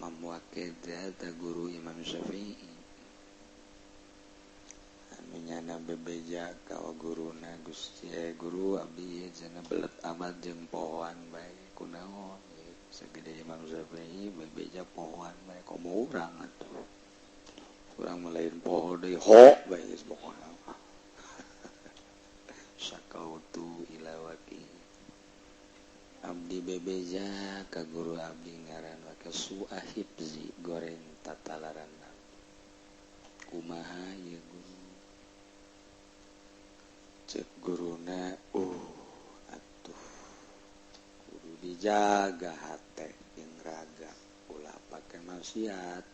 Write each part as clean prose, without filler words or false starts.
Imam Waqi' teh guru Imam Syafi'i. Anu nyana bebeja ka guruna, Gusti guru abdi cenah belet amat jeung pohoan bae kunaon segede Imam Syafi'i bebeja pohoan bae komo urang atuh. Urang mah lain poho deui ho bae geus pokona. Syakautu ila Waqi'. Abdi bebeja ka guru abdi ngaran Waqi' su'a hifzi goreng tatalaran. Kumaha ieu guru? Cek guruna, atuh kudu dijaga hate jeung raga ulah pake maksiat.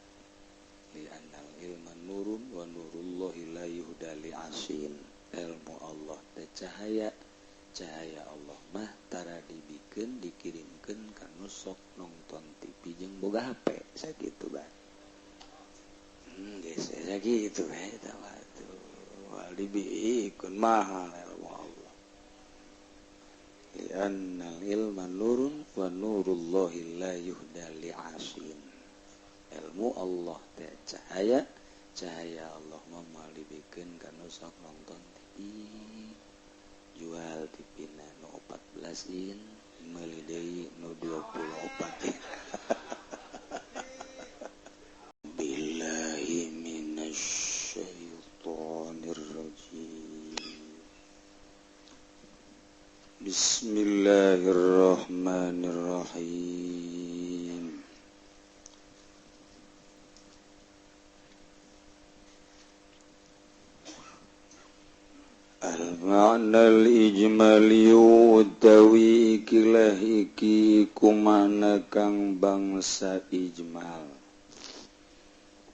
Li annal ilma nurun wa nurullahi la yuhda li asin. Ilmu Allah teh cahaya, cahaya Allah mah tara dibikeun dikirimkeun ka nu sok nongton TV jeung boga HP sakitu bae. Geus sakitu bae eta mah atuh. Wal dibikeun mahal ilmu Allah. Li annal ilma nurun wa nurullahi la yuhda li asin. Ilmu Allah teh cahaya, cahaya Allah mah moal dibikeun ka nu sok nongton TV. Jual TV na nu 14 in, meuli deui nu 24 in. Billahi minasyaitonir rajim. Bismillahirrahmanirrahim. Al-ma'na al-ijmali utawi ikilah iki kumana kang bangsa ijmal,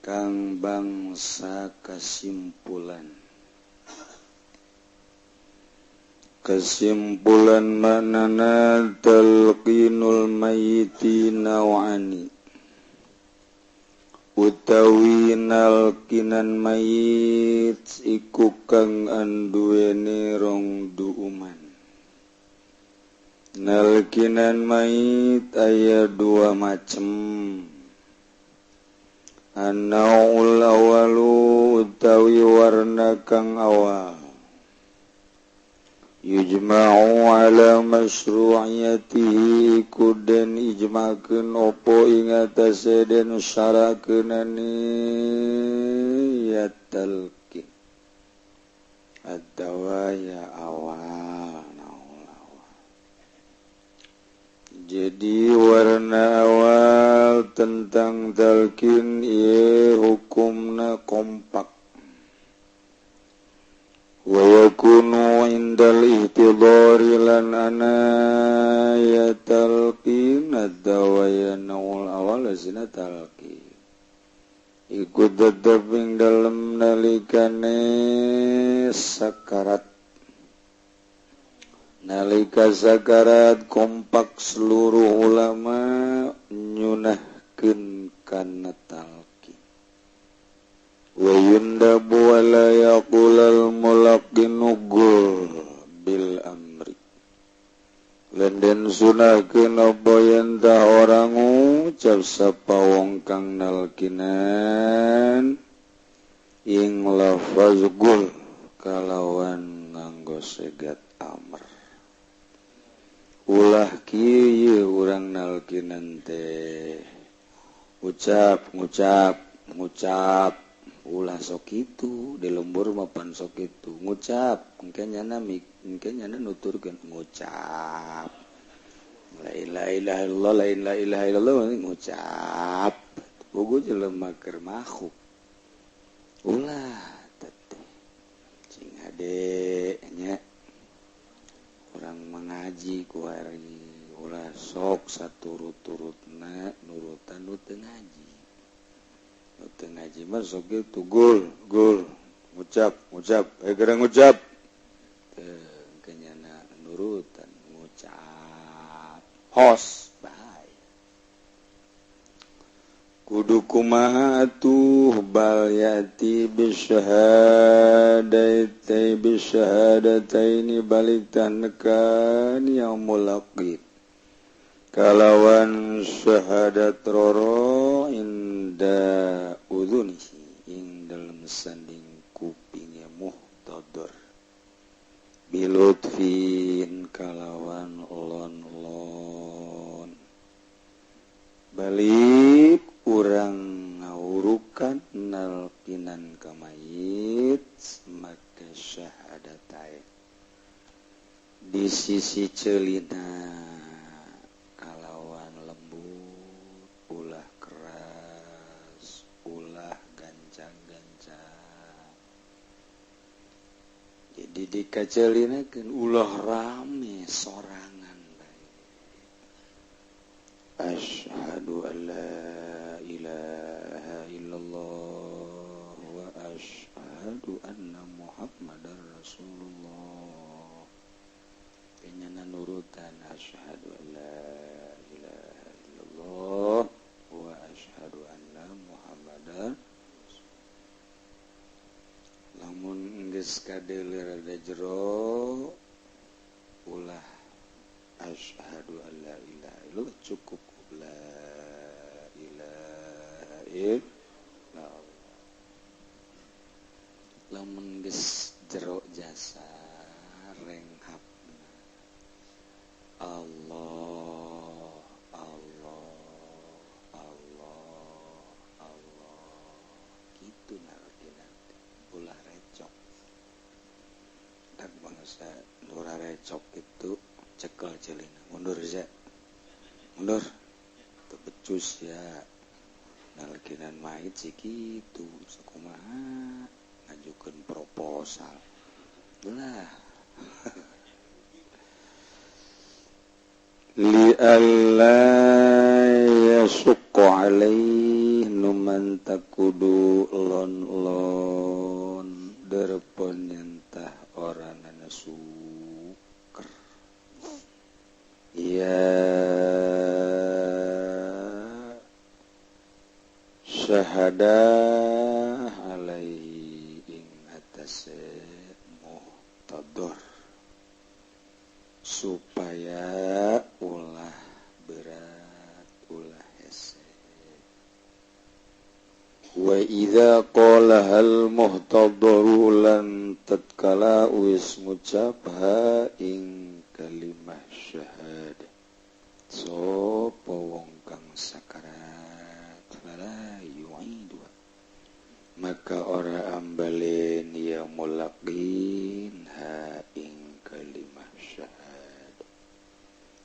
kang bangsa kesimpulan. Kesimpulan maknana talqinul mayyiti naw'ani utawi nalkinan mayit iku kang anduweni rong duuman. Nalkinan mayit aya dua macem. An-naul awalu utawi warna kang awal yujma'u ala masyru'iyatihi kuden ijma'keun opo ing atase den syarakeunani ya talqin atawa ya awal naul awal. Jadi warna awal tentang talqin ieu hukumna kompak. Wa yakunu indal ihtidari lan ana ya talqin atawa ya naul awal zina talqin iku tetep ing dalem nalikane sakarat. Nalika sakarat kompak seluruh ulama nyunahkeun kana talqin. Wa yundabu wa la yaqulal mulaqinu gul bil amri. Lenden sunahkeun apa yen tah ora ngucap sapa wong kang nalkinan ing lafaz gul kalawan nganggo segat amr. Ulah kieu urang nalkinan teh ucap ngucap ngucap ulah sok itu di lembur mapan sok itu ngucap engke nyana engke nyana nuturkeun ngucap la ilaha illallah la ilaha illallah ngucap bogo jelema keur makhluk ulah teteh cing hade nya urang mengaji ku ari ulah sok saturut-turutna nurutan nu teu ngaji. Teu ngaji mah sok kitu gul gul ngucap ngucap geura ngucap teu kenyana nurutan ngucap hos bahaya. Kudu kumaha atuh bal yati bisyahadatai bisyahadataini balik tanekan yang mulaqin kalawan syahadat roro sanding kupinge muhtador bilutfin kalawan lon-lon balik urang ngawurukan nalkinan ka mayit make syahadatain di sisi celina kalawan lembut ulah keras ulah gancang-gancang jadi dikacelinakeun ulah rame sorangan bae asyhadu an la ilaha illallah wa asyhadu anna muhammadar rasulullah nyana nurutan asyhadu an la ilaha illallah wa asyhadu anna muhammadar lamun geus kadeuleu rada jero ulah asyhadu an la ilaha illallah cukup la ilaha illallah lamun geus jero jasa renghap Allah, Allah, Allah, Allah. Gitu nartina ulah recok. Tak bangsa lurah recok itu cekel celina. Mundur ya. Mundur. Teu becus ya. Nalkinan mayit sih kitu sakumaha ngajukeun proposal. Ulah. Li alla yasuqqa alaih numan takudu lon-lon derepon nyentah oranana suker ya syahadah alaihi ing atase muhtador supaya ulah berat ulah hese wa idza qala hal muhtadaru lan tatkala wis ngucap ha ing kalimah syahadah sapa wong kang sakarat fala yu'idu maka ora ambalen ya mulaqin ha ing kalimah syahadah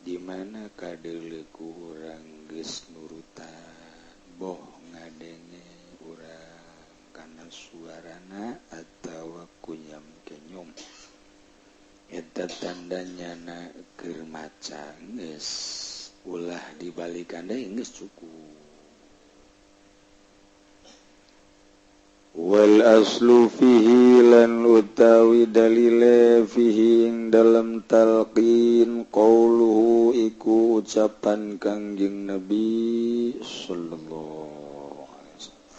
di mana kadeuleu ku urang geus nurutan boh ngadenge urang kana suarana atawa kunyam kenyum eta tanda nyana keur maca geus ulah dibalikan deui geus cukup. Wal aslu fihi lan utawi dalile fihi ing dalam talqin qauluhu iku ucapan Kangjeng Nabi sallallahu alaihi wasallam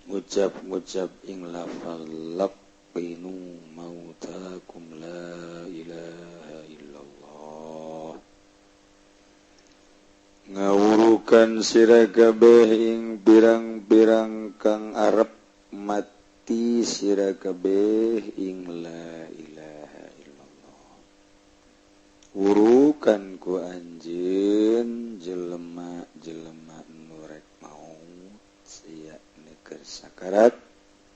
ngucap-ngucap ing lafal laqinu mautakum la ilaha illallah ngawurukan sira kabeh ing pirang-pirang kang arep mati sira kabeh ing la ilaha illallah wurukan ku anjeun jelema-jelema nu rek maut sia keur sakarat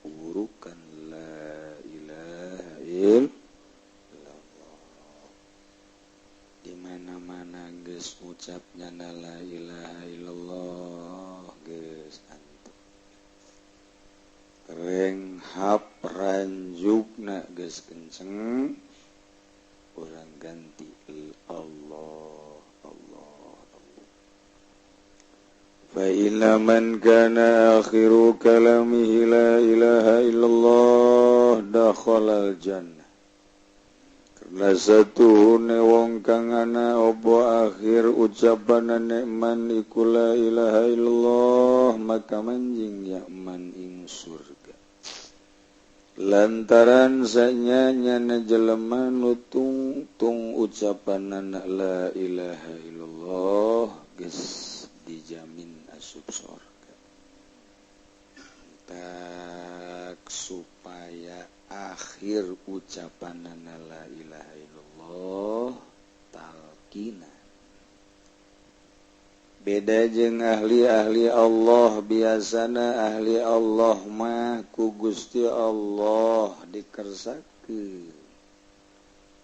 wurukan la ilaha illallah di mana-mana geus ngucap nyana la ilaha illallah geus renghap ranjukna geus kenceng urang ganti Allah Allah Allah fa inna man kana akhiru kalamihi la ilaha illallah dakhalal jannah karena satuhune wong kang ana opo akhir ucapanane man iku la ilaha illallah maka manjing ya man ing surga lantaran sanyanya jelema nu tungtung ucapanana la ilaha illallah geus dijamin asup surga. Tak Akhir ucapanana la ilaha illallah talqina. Beda jeung ahli-ahli Allah, biasana ahli Allah mah ku Gusti Allah dikersakeun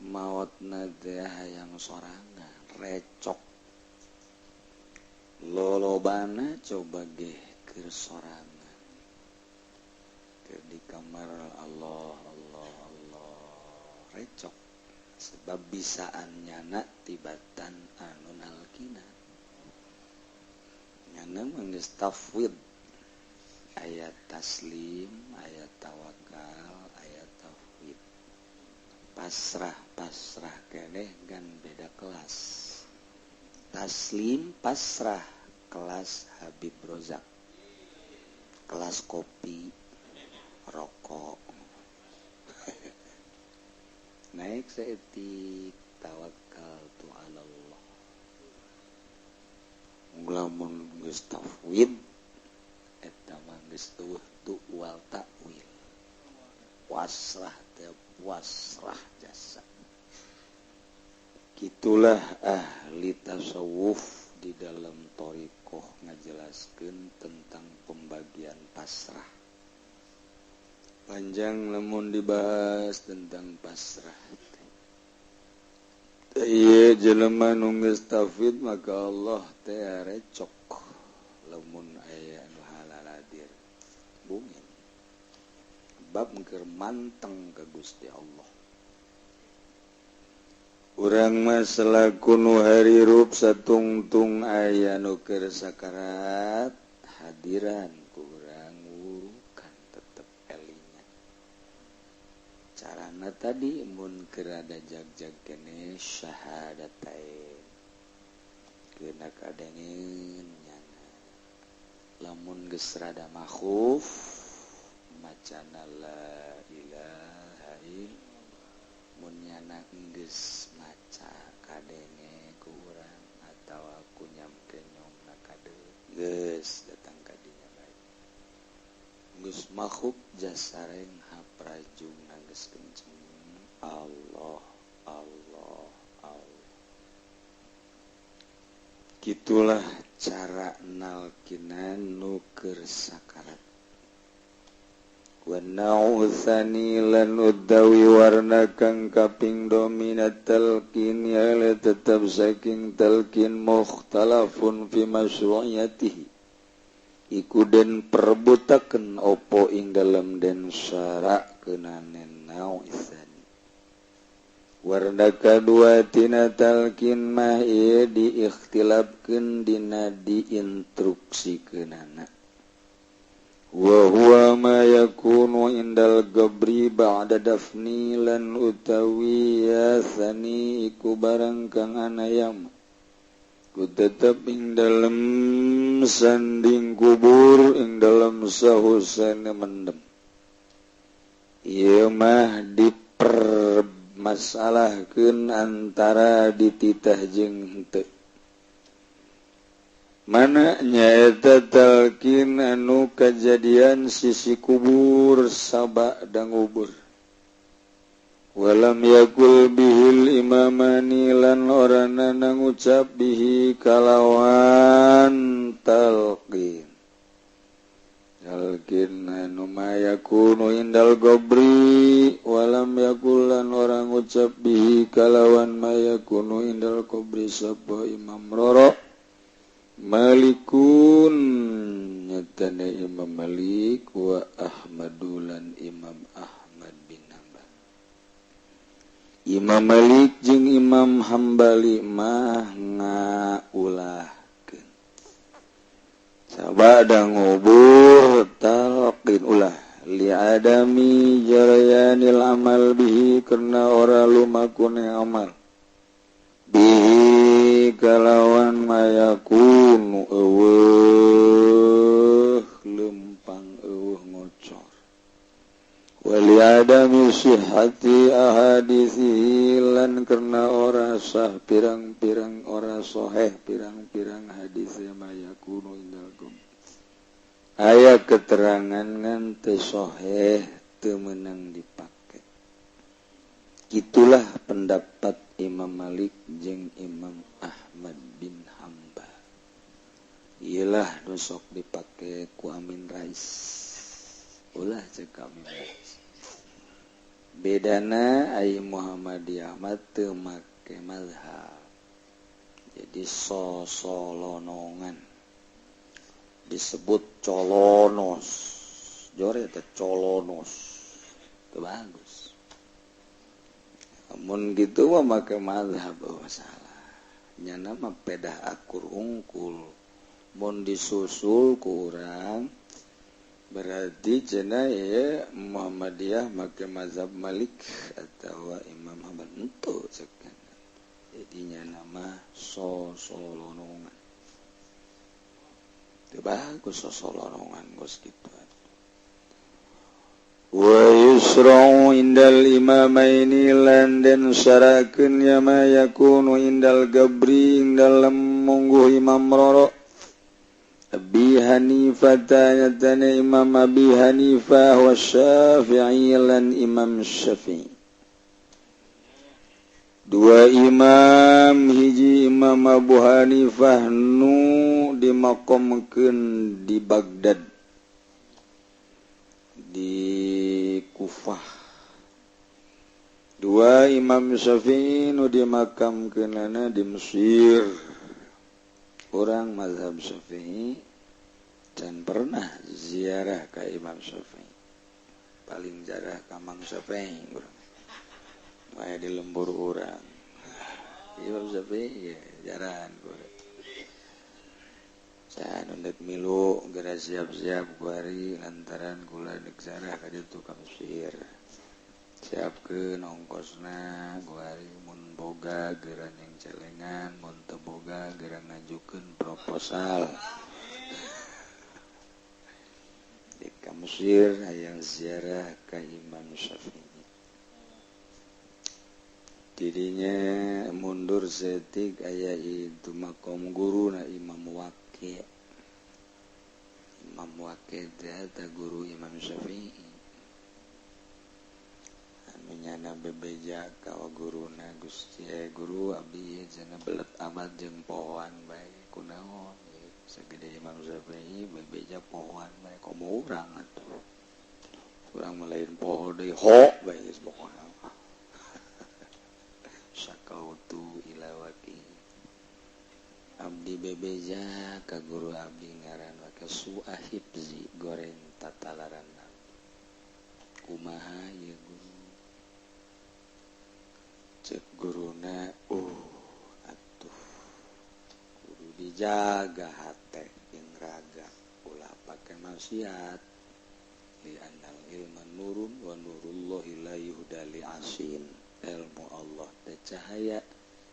maotna teh hayang sorangan recok lolobana coba ge keur sorangan keur di kamar Allah Allah Allah recok sebab bisaan nyana tibatan anu nalkina nyana mah tafwid ayat taslim, ayat tawakal, ayat tafwid, pasrah. Pasrah keneh gan beda kelas. Taslim pasrah kelas Habib Rozak, kelas kopi rokok. Naik saeutik tawakal tu Allah. Lamun geus tafwid eta mah geus eueuh tu wal takwil, wasrah teh wasrah jasa. Gitulah ahli tasawuf di dalam thariqah ngajelaskeun tentang pembagian pasrah. Panjang lamun dibahas tentang pasrah. Ieu jelema nu geus tafwid maka Allah teh recok lamun aya anu halaladir bungin bab keur manteng ka Gusti Allah. Urang mah selaku nu harirup satungtung aya nu keur sakarat hadiran ku urang wurukan tetep elingan. Carana tadi mun keur ada jag-jag keneh syahadatain keuna kadengeun nyana. Lamun geus rada makhuf macana la ilaha illallah, mun nyana geus maca kadenge ku urang atawa ku nyam kenyongna kade geus datang ka dinya bae geus makhuf jasareng haprajungna geus kenceng Allah Allah Allah. Gitulah cara nalkinan nu keur sakarat. Wa na'utsani lan udawi warna kang kaping dominat talqin ya tetap saking talqin mukhtalafun fi masyru'iyatihi iku den perebutakeun opo ing dalem den syarakeunane na'utsani. Warna kadua tina talqin mah ieu diikhtilafkeun dina diinstruksikeunana. Wa huwa ma yakunu indal gabri ba'da dafni lan utawi yasani iku barang kang anayam ku tetep ing dalem sanding kubur ing dalem sahusane mendem. Ieu mah dipermasalahkeun antara dititah jeung henteu. Mana nyaeta talqin anu kajadian sisi kubur sabak dan ngubur. Walam yakul bihil imamani lan orana ngucap bihi kalawan talqin. Talqin anu mayakunu indal gobri walam yakul lan orang ngucap bihi kalawan mayakunu indal gobri sapa Imam Roro Malikun nyatane Imam Malik wa Ahmadulan Imam Ahmad bin Hanbal. Imam Malik jeung Imam Hambali mah ngaulahkeun sabada ngubur talqin ulah li adami jarayanil amal bihi karena ora lumakune amal bihi kalawan mayakunu eueuh lempang eueuh ngocor wali adami sihhati ahadisihi lan karena ora sah pirang-pirang ora sahih pirang-pirang hadis mayakunu indalkum aya keterangan ngan teu sahih teu meunang dipake. Itulah pendapat Imam Malik jeung Imam Ahmad bin Hambal. Iyalah nu sok dipake ku Amin Rais. Ulah cek Amin Rais. Bedana ai Muhammadiyah mah teu make mazhab. Jadi sosolonongan. Disebut colonos. Jore teh colonos. Teu bagus. Mun gitu mah make mazhab masalah. Nyana mah pedah akur hungkul. Mun disusul ku urang berarti cenah ye Muhammadiyah make mazhab Malik atawa Imam Ahmad henteu cekan. Jadi nyana mah sosolonongan. Teu bagus sosolonongan geus kitu. Wa yusra'u indal imamaini lan den syarakeun ya ma yakunu indal gabri ing dalem mungguh Imam Roro Abi Hanifah tanya Imam Abi Hanifah wa Syafi'i lan Imam Syafi'i. Dua imam, hiji Imam Abu Hanifah nu dimakomkeun di Baghdad, di Kufah. Dua Imam Syafi'i nu dimakamkeunana di Mesir. Orang mazhab Syafi'i dan pernah ziarah ke Imam Syafi'i. Paling jarah ka Mang Syafi'i urang. Maya di lembur urang. Imam Syafi'i ya jarahan urang. Saya nundek milu geura siap-siap kuari lantaran kula dek zarah ka ditu ka Mesir. Siapkeun ongkosna kuari mun boga geura nyeng celengan, mun teu boga geura ngajukeun proposal. Di ka Mesir hayang ziarah ka Imam Syafi'i. Dirinya mundur setik aya itu makom guruna Imam Waqi'. Imam Waqi' teh guru Imam Syafi'i. Anu nyana bebeja ka guruna, Gusti guru abdi cenah belet amat jeung pohoan bae kunaon sagede Imam Syafi'i bebeja pohoan bae komo urang atuh. Urang mah lain poho deui ho bae geus pokona. Sakautu ila waqi abdi bebeja ka guru abdi ngaran wake suahibzi goreng tatalaran kumaha ieu guru. Cek guruna atuh kudu dijaga hate jeung raga ulah pake maksiat li annal ilma nurun wa nurullahi la yuhda li asin. Ilmu Allah teh cahaya,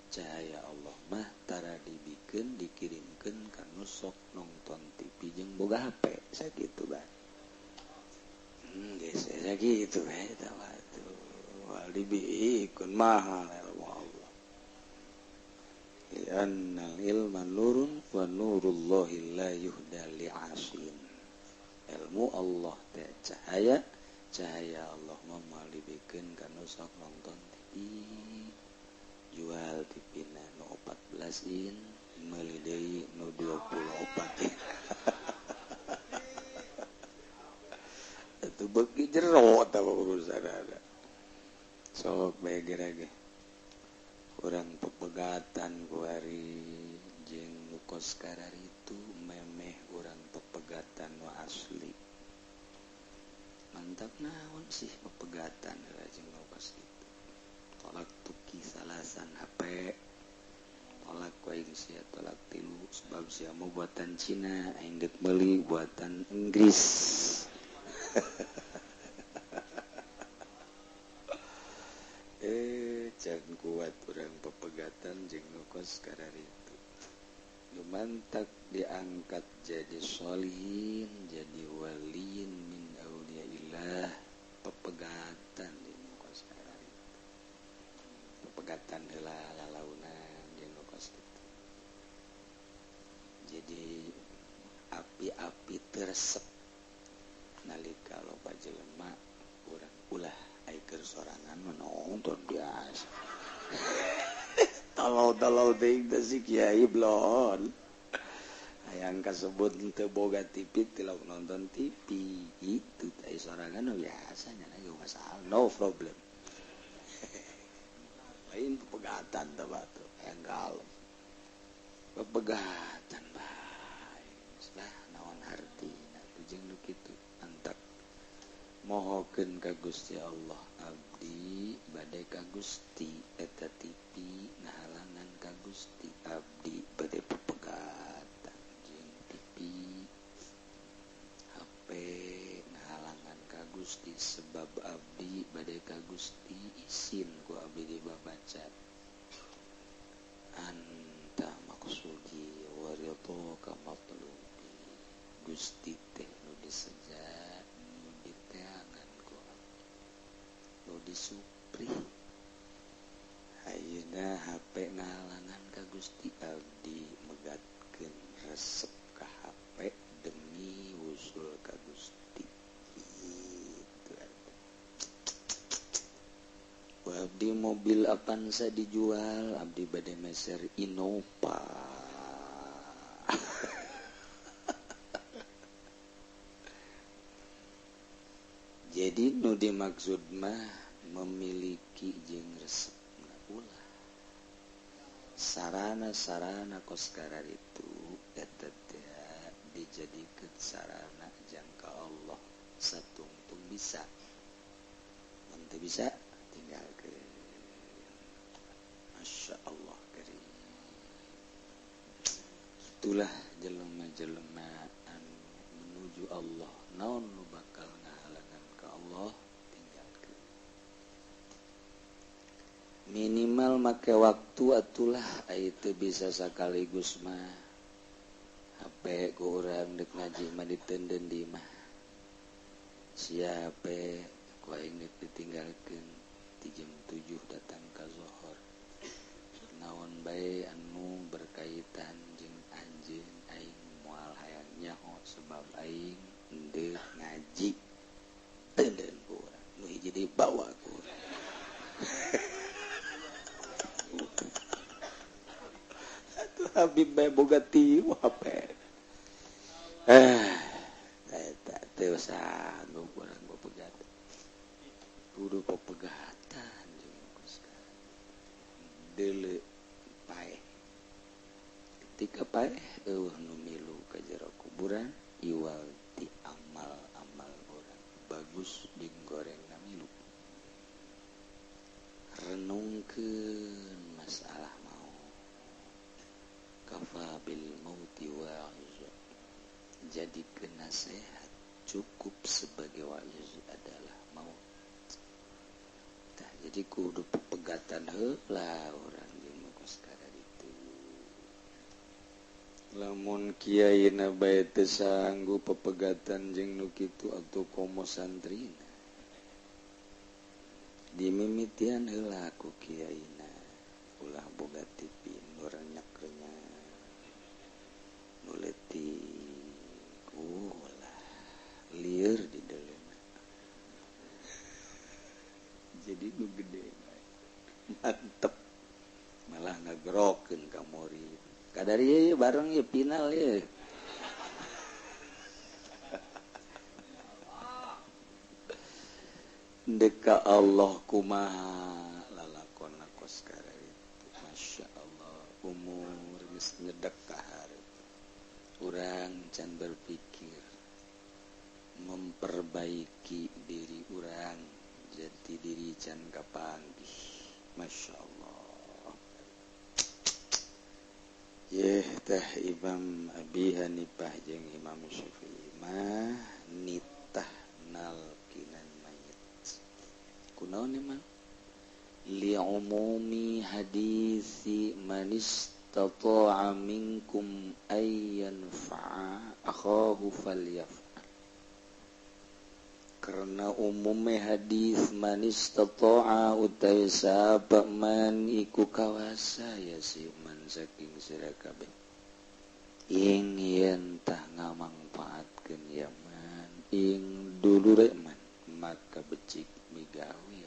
cahaya Allah mah tara dibikeun dikirimkeun ka nu sok nongton TV jeung boga HP sakitu bae. Geus sakitu bae eta mah atuh. Wal dibikeun mahal ilmu Allah. Li annal ilma nurun wa nurullahi la yuhda li asin. Ilmu Allah teh cahaya, cahaya Allah mah moal dibikeun ka nu sok nongton TV. Jual TV na nu 14 in, meuli deui nu 24 in. Atuh beuki jero tah urusanana. Sok bae gerage. Urang pepegatan kuari jeung nu kos kararitu memeh urang pepegatan nu asli. Mantap naon sih pepegatan jeung nu kos kitu. Tolak tuki salasan HP, tolak ku aing sia, tolak tilu sebab sia mau buatan Cina, aing deuk meuli buatan Inggris. Can kuat urang pepegatan jeung nu kos kararitu. Nu mantak diangkat jadi sholihin, jadi waliin min auliyaillah, pepegatan jeung nu kos kararitu. Pepegatan heula lalaunan jeung nu kos kitu. Jadi api-api teresep nalika loba jelema urang ulah Ai keur sorangan mah nonton biasa. Tolol-tolol teuing teh si kiai blon. Hayang kasebut teu boga TV tilok nonton TV itu teh sorangan biasa nya lagi masalah no problem. Lain pepegatan teh batu hayang kalem. Pepegatan bae. Lah naon hartina jeung nu kitu antak mohokeun ka Gusti Allah abdi bade ka Gusti eta TV ngahalangan ka Gusti abdi bade pepegatan jeung TV HP ngahalangan ka Gusti sebab abdi bade ka Gusti isin ku abdi dibabaca anta maksudi wa ridhoka matlubi Gusti teh nu diseja nu diteangan ku abdi nu disupri ayeuna HP ngahalangan ka Gusti abdi megatkeun resep ka HP demi wusul ka Gusti itu. Abdi mobil Avanza dijual abdi bade meser Innova. Jadi nu dimaksud mah memiliki jeung resepna ulah sarana-sarana kos kararitu eta teh dijadikeun sarana jangka Allah satungtung bisa mun teu bisa tinggalkeun. Masya Allah karim. Itulah jelema-jelema anu menuju Allah naon nu bakal ngahalangan ka Allah tinggalkeun. Minimal make waktu atulah aya teu bisa sakaligus mah HP ku urang deuk ngaji mah diteundeun di imah. Sia HP ku aing deuk ditinggalkeun ti jam 7 datang ka zohor. Naon bae anu berkaitan jeung anjeun aing moal hayang nyaho sebab aing deuk ngaji. Teundeun ku urang nu hiji dibawa ku urang. Atuh Habib bae boga tieu HP. Eta teu sanggup urang pepegatan. Kudu pepegatan jeung deuleu paeh. Ketika paeh eueuh nu milu ka jero kuburan iwal ti amal-amal urang bagus jeung gorengna milu. Renungkeun masalah maut. Kafa bil mauti wa'iz. Jadikeun nasihat cukup sebagai wa'iz adalah maut. Tah jadi kudu pepegatan heula urang jeung kos kararitu. Lamun kiaina bae teu sanggup pepegatan jeung nu kitu atuh komo santrina. Dimimitian heula ku kiaina ulah boga TV nu renyak-renyak nu leutik ulah lieur di deuleuna. Jadi nu gede mantep malah ngagerokeun ka murid. Kadar ieu bareng ieu final ieu. Deka Allah kumaha lalakon kos kararitu. Masya Allah umur geus nyedek ka hareup. Urang can berpikir memperbaiki diri urang jati diri can kapanggih. Masya Allah. Yeh teh Imam Abi Hanifah jeung Imam Syafi'i mah nitah nalkinan mayit. Kunaon emang? Li'umumi hadisi man istata'a minkum ay yanfa'a akhahu falyaf'al. Karena umumnya hadis man istata'a utai sapa man iku kawasa ya si man saking sira kabeh ing yen tah ngamangpaatkeun ya man ing dulure man maka becik migawe.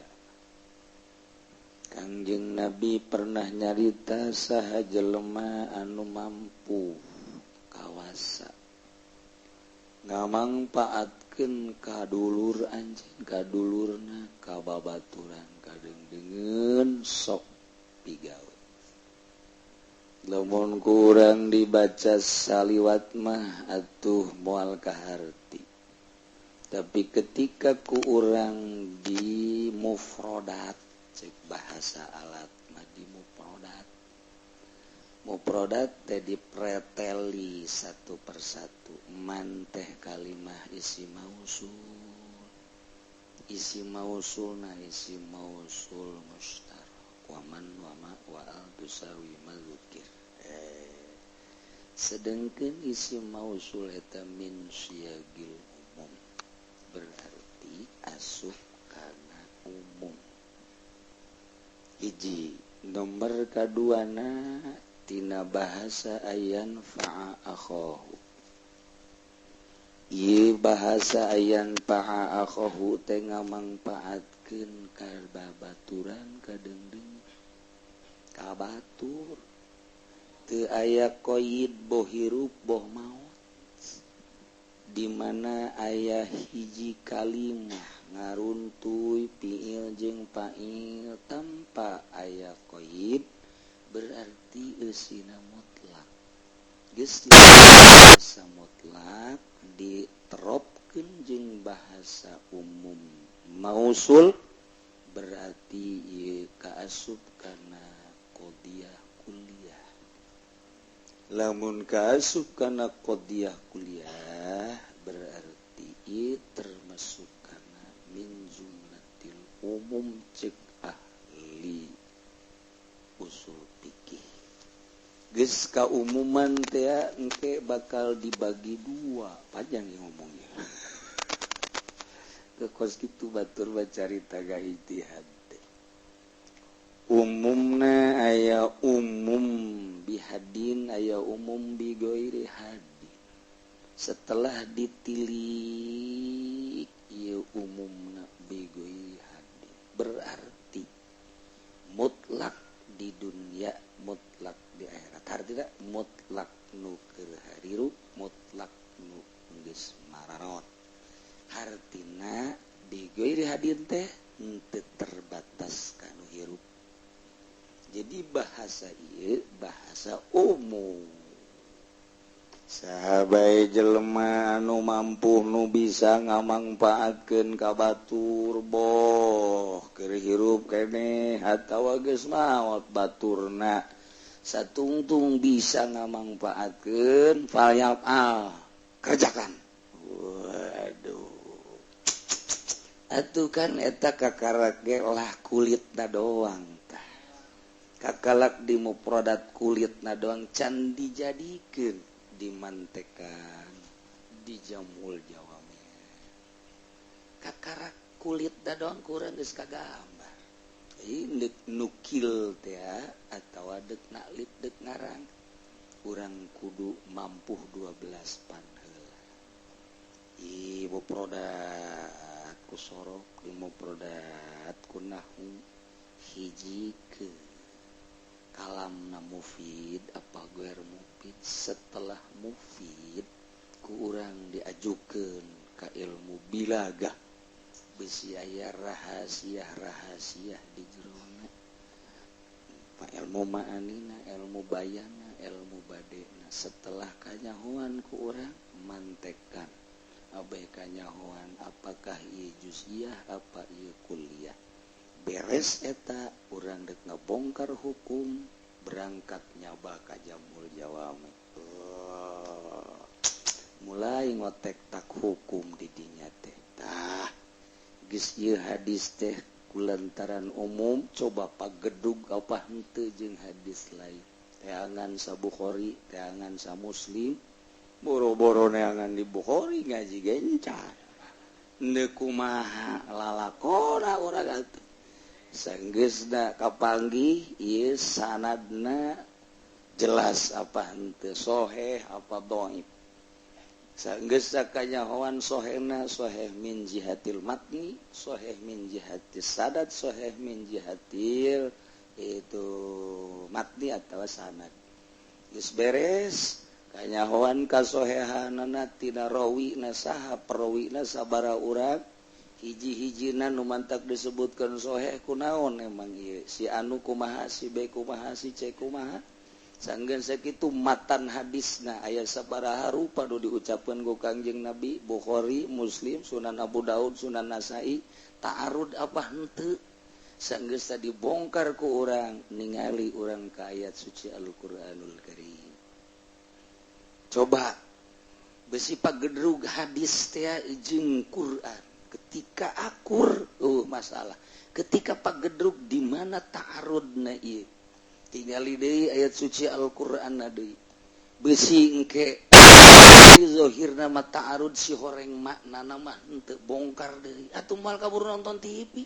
Kangjeng Nabi pernah nyarita saha jelema anu mampu kawasa ngamangpaatkeun ka dulur anjeun kadulurna ka babaturan kadeungdeungeun sok pigawe. Lamun kurang dibaca saliwat mah atuh moal kaharti. Tapi ketika ku urang di mufrodat cek bahasa alat mah di mufrodat. Mufrodat teh dipreteli satu persatu. Man teh kalimah isi mausul. Isi mausulna isi mausul mushtarak. Waman wama wa al tusawi mazukir. Sedengkeun isi mausul eta min siyagil umum. Berarti asup kana umum. Hiji nomor kaduana tina bahasa ayan fa'a akhahu. Ieu bahasa ayan fa'a akhahu teh ngamangpaatkeun ka babaturan kadeungdeung ka batur teu aya qaid boh hirup boh maot. Di mana aya hiji kalimah ngaruntuy fiil jeung fa'il tanpa aya qaid berarti eusina mutlak. Geus bahasa mutlak diteropkeun jeung bahasa umum mausul berarti ieu kaasup kana qadiyah kuliah. Lamun kaasup kana qadiyah kuliah berarti ieu termasuk kana min jumlatil umum cek ahli usul fikih. Geus kaumuman teh engke bakal dibagi dua, panjang ya ngomongnya. Ke kos kitu batur bacarita ga ijtihad. Umumna aya umum bihadin aya umum bi ghairi hadin. Setelah ditilik ieu umumna bi ghairi hadin berarti mutlak di dunia mutlak di akhirat. Hartina mutlak nu keur harirup mutlak nu geus mararon. Hartina bi ghairi hadin teh henteu terbatas kanu hirup. Jadi bahasa ieu bahasa umum. Sahabae jelema anu mampu nu bisa ngamangpaatkeun ka batur boh keur hirup keneh atawa geus maot baturna satungtung bisa ngamangpaatkeun falyafal kerjakan. Waduh. Atuh kan eta kakarak ge lah kulitna doang tah. Kakalak di mufrodat kulitna doang can dijadikeun dimantekan dijamul jawame. Kakarak kulit da doang kurang geus kagambar. Ieu nukil teh atawa deuk naklip deuk ngarang urang kudu mampuh 12 pan heula. Ieu mufrodat ku sorok, ieu mufrodat ku nahwu hiji ke kalamna mufid apa guer mufid. Setelah mufid ku urang diajukeun ka ilmu bilagah bisi aya rahasia-rahasia di jerona pa ilmu ma'anina ilmu bayana ilmu badena. Setelah kanyahoan ku urang mantekan abeh kanyahoan apakah ieu juz'iyah apa ieu kuliah. Beres eta urang dek ngebongkar hukum berangkat nyaba ka jamul jawami. Mulai ngotek tak hukum di dinya teh. Tah geus ieu hadis teh kulantaran umum coba pagedug apa henteu jeung hadis lain. Teangan sa Bukhari, teangan sa Muslim, boro-boro neangan di Bukhari ngaji gencar. Ndeu kumaha lalakona urang atuh. Sanggeusna kapanggih ieu sanadna jelas apa henteu soheh apa dhaif. Sanggeus sakanyahoan sohehna, soheh min jihatil matni, soheh min jihatis sanad, soheh min jihatil itu matni atau sanad. Geus beres kanyahoan kasohehanana tina rawi na saha, perawina sabaraha urang, hiji-hijina nu mantak disebutkan soheh kunaon, emang ieu si anu kumaha, si B kumaha, si C kumaha. Sanggeus sakitu, matan hadisna aya sabaraha rupa nu diucapkeun ku Kangjeng Nabi, Bukhari, Muslim, Sunan Abu Daud, Sunan Nasai, ta'arud apa henteu. Sanggeus tadi bongkar ku urang, ningali urang ka ayat suci Al-Qur'anul Karim. Coba besi pagedrug hadis teh jeung Quran ketika akur, oh masalah. Ketika pagedrug di mana ta'arudna ieu, tingali deui ayat suci Al-Qur'an deui. Besi engke zohirna mah ta'arud, si horeng maknana mah henteu, bongkar deui atuh. Moal kaburu nonton TV,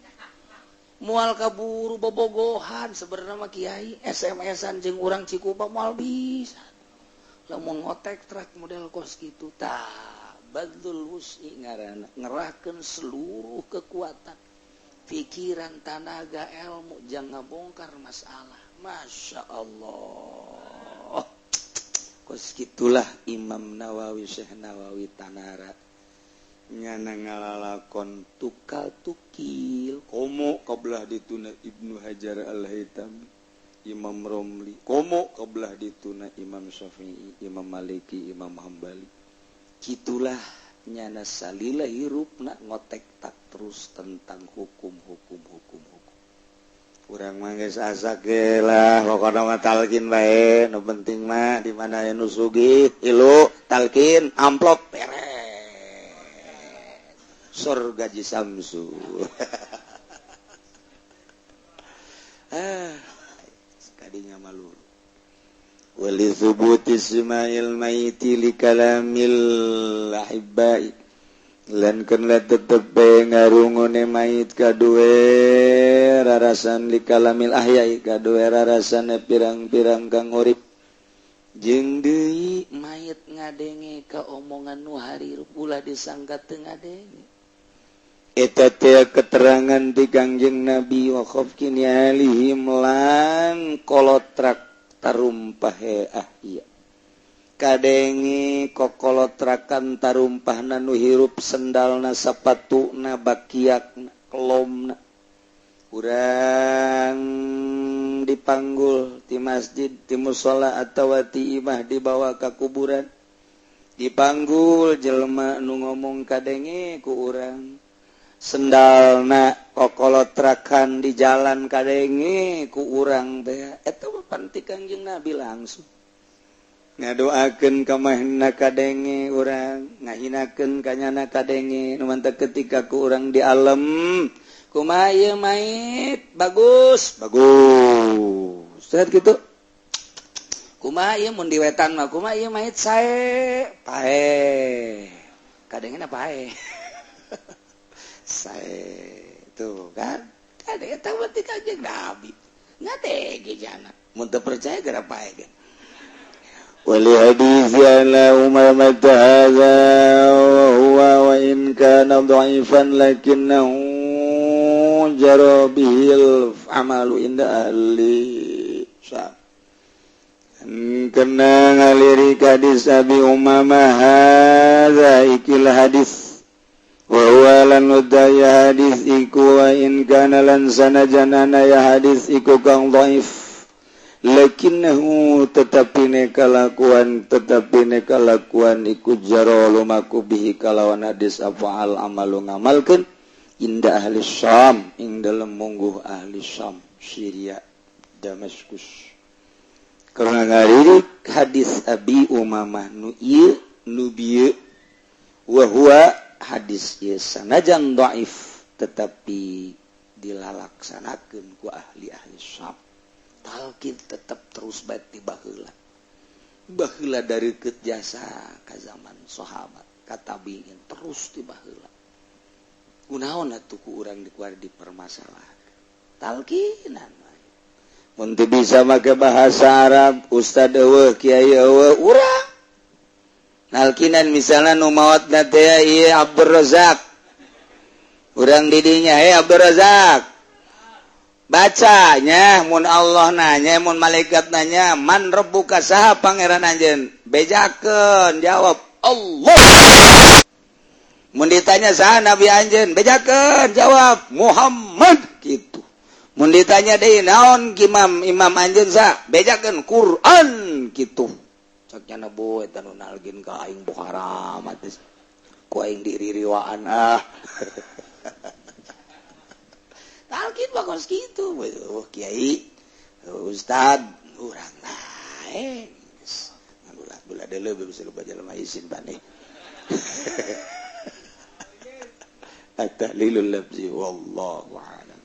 moal kaburu bobogohan sebenarnya mah kiai, SMS-an jeung urang Cikupa moal bisa lamun ngotek truk model kos kitu. Tah, badzul wus'i ngaranna, ngerahkeun seluruh kekuatan, pikiran, tanaga, ilmu jangan ngabongkar masalah. Masya Allah, kos gitulah Imam Nawawi, Syekh Nawawi Tanara nyana ngalalakon tukal tukil komo kabelah dituna Ibnu Hajar Al-Haytami, Imam Romli, komo kabelah dituna Imam Syafi'i, Imam Maliki, Imam Hambali. Gitulah nyana salila hirupna ngotek tak terus tentang hukum, hukum, hukum, hukum. Urang mah geus asak ge lah, pokona mah talkin bae. Nu penting mah di mana nu sugih ilu talkin, amplop beres, surga ji Samsu. Ah, kadinya malu. Wali thubuti isma'il maiti li kalamil ahibbai, lan keun tetep bae ngarungune mait kadue rarasan, li kalamil ahyai kadue rarasane pirang-pirang kang urip. Jeung deui mayit ngadenge ka omongan nu harir, ulah disangka teu ngadenge. Eta teh keterangan di Kangjeng Nabi. Wa khafqini alihim lan kolotrak tarumpahe ahya, kadenge kokolotrakan tarumpahna nu hirup, sendalna, sapatuna, bakiakna, kelomna. Urang dipanggul di masjid, di musola atawa ti imah dibawa ka kuburan, dipanggul jelema nu ngomong kadenge ku urang, sendalna kokolotrakan di jalan kadenge ku urang teh. Eta mah pan ti Kangjeng Nabi langsung. Ngadoakeun ka mahna kadenge urang, ngahinakeun ka nyana kadenge. Nu mantak ketika ku urang di alam, kumaha ieu mait, bagus bagus sehat gitu, kumaha ieu mun di wetan mah, kumaha ieu mait, sae pae, kadengena pae sae tuh kan. Kadenge eta mah ti Kanjeng Nabi, ngadenge jana. Mun teu percaya geura pae ge. ولحديث أبي أمامة هذا، وهو وإن كان ضعيفا لكنه جرى به العمل عند أهل الشام. Kena ngalirik hadis Abi Umamah hadza ikil hadis, wa huwa lan udaya hadis iku, wa in kana lan sanajanana ya hadis iku kang dhaif, lakinnahu tetapi ne kalakuan, tetapi ne kalakuan iku jaro lumaku bihi kalawan hadis apa al amalu ngamalkeun inda ahli Syam ing dalem mungguh ahli Syam, Syria, Damaskus. Karena ngalirik hadis Abi Umamah nu ieu nu bieu, wa huwa hadis ieu sanajan dhaif tetapi dilalaksanakeun ku ahli-ahli Syam. Talqin tetap terus bae ti baheula, baheula dari jasa ka zaman sahabat, ka tabiin, terus ti baheula. Kunaon atuh ku urang dikuar dipermasalahkan? Talqinan wae. Mun teu bisa make bahasa Arab, ustad eueuh, kiai eueuh, urang Nalkinan misalnya nu maot teh ieu Abdul Razak, urang didinya, "Hey Abdul Razak, bacanya mun Allah nanya, mun malaikat nanya, 'Man rabbuka?' Saha pangeran anjeun?' Bejakeun, jawab, 'Allah.' Mun ditanya, 'Saha nabi anjeun?' Bejakeun, jawab, 'Muhammad.' Gitu. Mun ditanya deui, 'Naon imam imam anjeun sa?' Bejakeun, 'Quran.' Gitu. Cak nyana, "Boy, eta nu nalkin ka aing haram atus ku aing diririwaan." Ah, talkin mah kos kitu. Oh, kiai, ustad urang nae geus bula deuleu, bisa lupa jelema isin pane. At-tahlilul lafzi, wallahu a'lam.